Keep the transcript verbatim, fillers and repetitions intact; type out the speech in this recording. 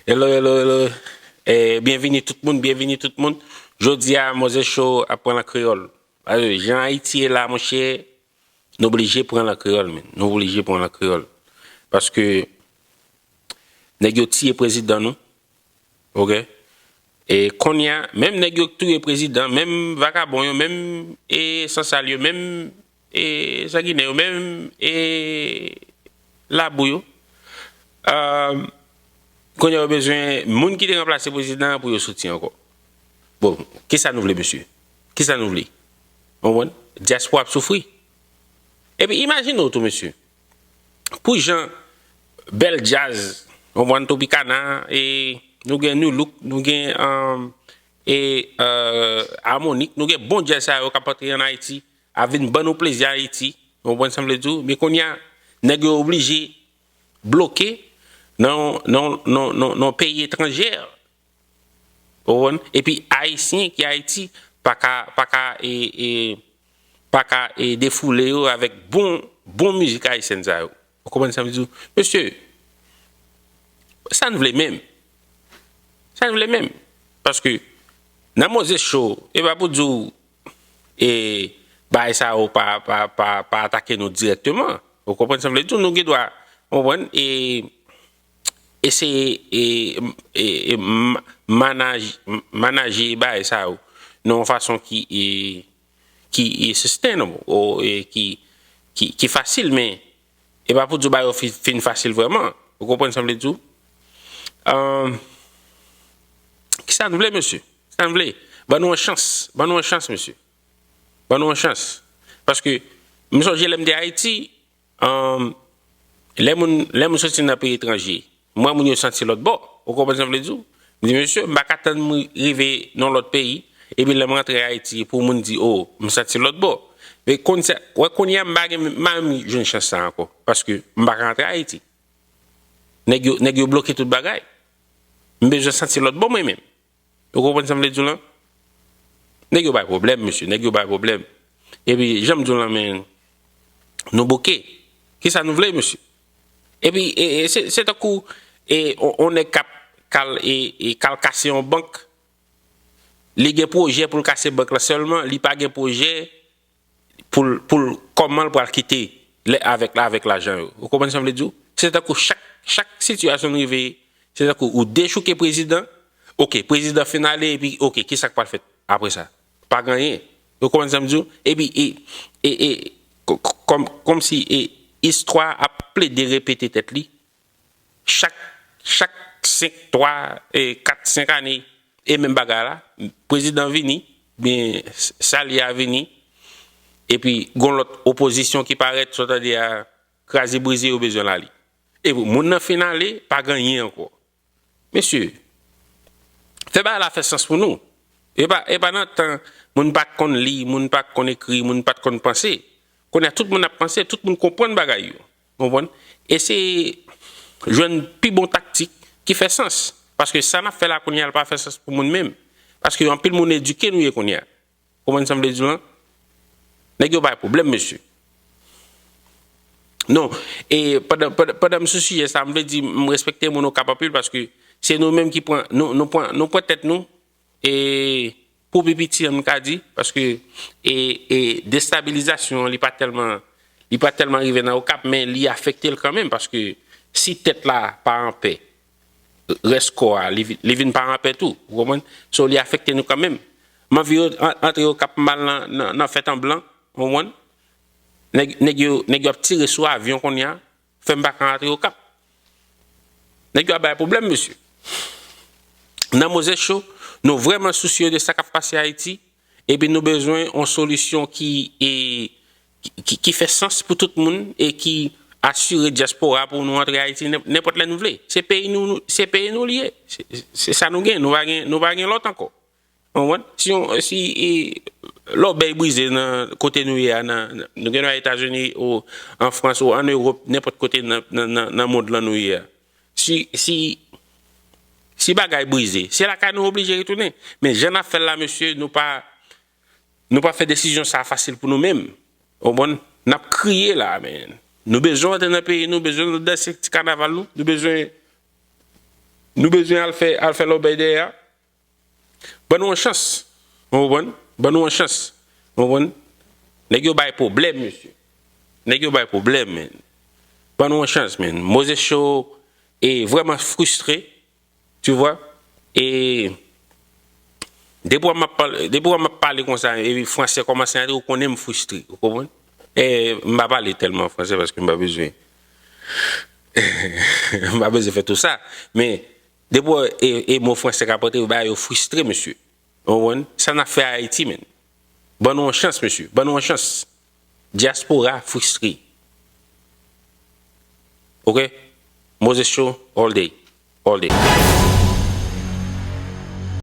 Hello, hello, hello. Eh, byenvini tout moun, byenvini tout moun. Jodi a, Mozes Show ap pran lan kreyòl. Paske jan Ayiti ye la, monchè, nou oblije pran lan kreyòl, men. Nou oblije pran lan kreyòl. Paske nèg yo tiye prezidan nou. Ok? E kounye a, menm nèg yo k touye prezidan, menm vakabon yo, menm e sansal yo, menm e sanginè yo, menm e labou yo, euh, kounye a yo bezwen moun ki te ranplase prezidan an pou yo soti ankò. Bon, kisa nou vle, mesye? Kisa nou vle? Ou konprann? Dyaspora ap soufri. Epi imajine w tou, mesye. Pou jan bèl djaz, ou konprann, Tropicana, e nou gen Nu Look, nou gen, um, e, euh, Harmonik, nou gen bon djaz sa yo k ap antre ann Ayiti, ap vin ban nou plezi Ayiti, ou konprann sa m vle di w? Men kounye a, nèg yo oblije bloke nan, nan, nan, nan, nan peyi etranje. Ou konprann? Epi Ayisyen ki Ayiti pa ka, pa ka, e, e, pa ka, e, defoule yo avèk bon, bon mizik ayisyèn sa yo. Ou konprann sa m di w? Mesye, sa n vle menm? Sa n vle menm? Paske nan Mozes Show, e pa pou di w, e, bagay sa yo pa, pa, pa, pa atake nou dirèkteman. Ou konprann sa m vle di w? Nou gen dwa, ou konprann, e, eseye, e, e, e, ma-, manaj-, manaje bagay sa yo nan yon fason ki, e, ki, e, sustainable, ou, e, ki, ki, ki fasil, men e pa pou di w bagay yo fi-, fin fasil vrèman. Ou konprann sa m vle di w? Ahn, kisa n vle, mesye? Kisa n vle? Ban nou yon chans. Ban nou yon chans, mesye. Ban nou yon chans. Paske, m sonje lè m te Ayiti, ahn, lè moun, lè moun soti nan peyi etranje, m wè moun yo santi lòt bò. Ou konprann sa m vle di w? M di, mesye, m pa ka tann m rive nan lòt peyi, epi lè m rantre Ayiti, pou moun di, o, m santi lòt bò. Men konn sa, wè kounye a, m pa gen, m pa menm jwenn chans sa ankò, paske m pa ka rantre Ayiti. Nèg yo, nèg yo bloke tout bagay. M bezwen santi lòt bò mwen menm. Ou konprann sa m vle di w lan? Nèg yo bay pwoblèm, mesye. Nèg yo bay pwoblèm. Epi, jan m di w lan, men, nou bouke. Kisa nou vle, mesye? Epi, e, e, se, se tankou, e, on, on nèg k ap, k al, e, e, k al kase yon bank. Li gen pwojè pou l kase bank lan sèlman, li pa gen pwojè pou l, pou l, kòman l pral kite lè avèk, avèk lajan yo. Ou konprann sa m vle di w? Se tankou chak, chak sitiyasyon n rive, se tankou ou dechouke prezidan, oke, prezidan fin ale, epi, oke, kisa k pral fèt apre sa? Pa gen anyen. Ou konprann sa m di w? Epi, e, e, e, ko-, ko-, kòm, kòmsi, e, istwa ap plede repete tèt li, chak, chak senk, twa, e, kat, senk ane, e menm bagay la, prezidan vini, byen, sali a vini, epi gon lòt opozisyon ki parèt, sa w tande a, kraze brize, yo bezwen l ale. Epi moun nan fin ale, pa gen anyen ankò. Mesye, fè bagay la fè sans pou nou. E pa, e pa nan tan moun pa t konn li, moun pa t konn ekri, moun pa t konn panse. Kounye a, tout moun ap panse, tout moun konprann bagay yo. Ou konprann? Eseye jwenn pi bon taktik ki fè sans. Paske sa n ap fè la kounye a, l pa fè sans pou moun menm. Paske anpil moun edike nou ye kounye a. Konprann sa m vle di w lan? Nèg yo bay pwoblèm, mesye. Non, e pandan, pandan, pandan m sou sijè sa, m vle di, m respekte moun Okap anpil paske se nou menm ki pran, nou, nou pran, nou pran tèt nou, e pou pi piti an, m ka di, paske, e, e destabilizasyon an, li pa tèlman, li pa tèlman rive nan Okap, men li afekte l kanmenm, paske si tèt la pa anpè, rès kò a, li vi-, li vin pa anpè tou, ou konprann? So, li afekte nou kanmenm. M anvi an-, antre Okap, m al nan, nan, nan fèt an blan, ou konprann? Nèg, nèg yo, nèg yo ap tire sou avyon kounye a, fè m pa ka antre Okap. Nèg yo ap bay pwoblèm, mesye. Nan Mozes Show, nou vrèman sousye de sa k ap pase Ayiti, epi nou bezwen yon solisyon ki, e, ki, ki, ki fè sans pou tout moun e ki asire dyaspora pou nou antre Ayiti nen-, nenpòt lè nou vle. Se peyi nou, nou, se peyi nou li ye. Se, se sa nou gen. Nou pa gen, nou pa gen lòt ankò. Ou konprann? Si yon, si, e, lòbèy brize nan kote nou ye a, nan, nan, nou gen nan Etazini, ou an Frans, ou an Ewòp, nenpòt kote nan, nan, nan, nan mond lan nou ye a. Si, si, si bagay brize, se lakay nou oblije retounen. Men jan n ap fè l la, mesye, nou pa, nou pa fè desizyon sa a fasil pou nou menm. Ou konprann? N ap kriye la, men. Nou bezwen antre nan peyi nou, bezwen nou danse ti kanaval nou, nou bezwen nou bezwen al fè al fè lòbèy dèyè a. Ban nou yon chans. Ou konprann? Ban nou yon chans. Ou konprann? Nèg yo bay pwoblèm, mesye. Nèg yo bay pwoblèm, men. Ban nou yon chans, men. Moses Show e vrèman fristre, tu vois? E depi w ap pale, depi w ap pale konsa, epi franse kòmanse antre, ou konnen m fristre, ou konprann? E m pa pale tèlman franse paske m pa bezwen. M pa bezwen fè tou sa. Men depi w e, e mo franse k ap antre, bagay yo fristre, mesye. Ou konprann? Sa n ap fè Ayiti, men. Ban nou yon chans, mesye. Ban nou yon chans. Dyaspora fristre. Ok? Moses Show, all day. All day.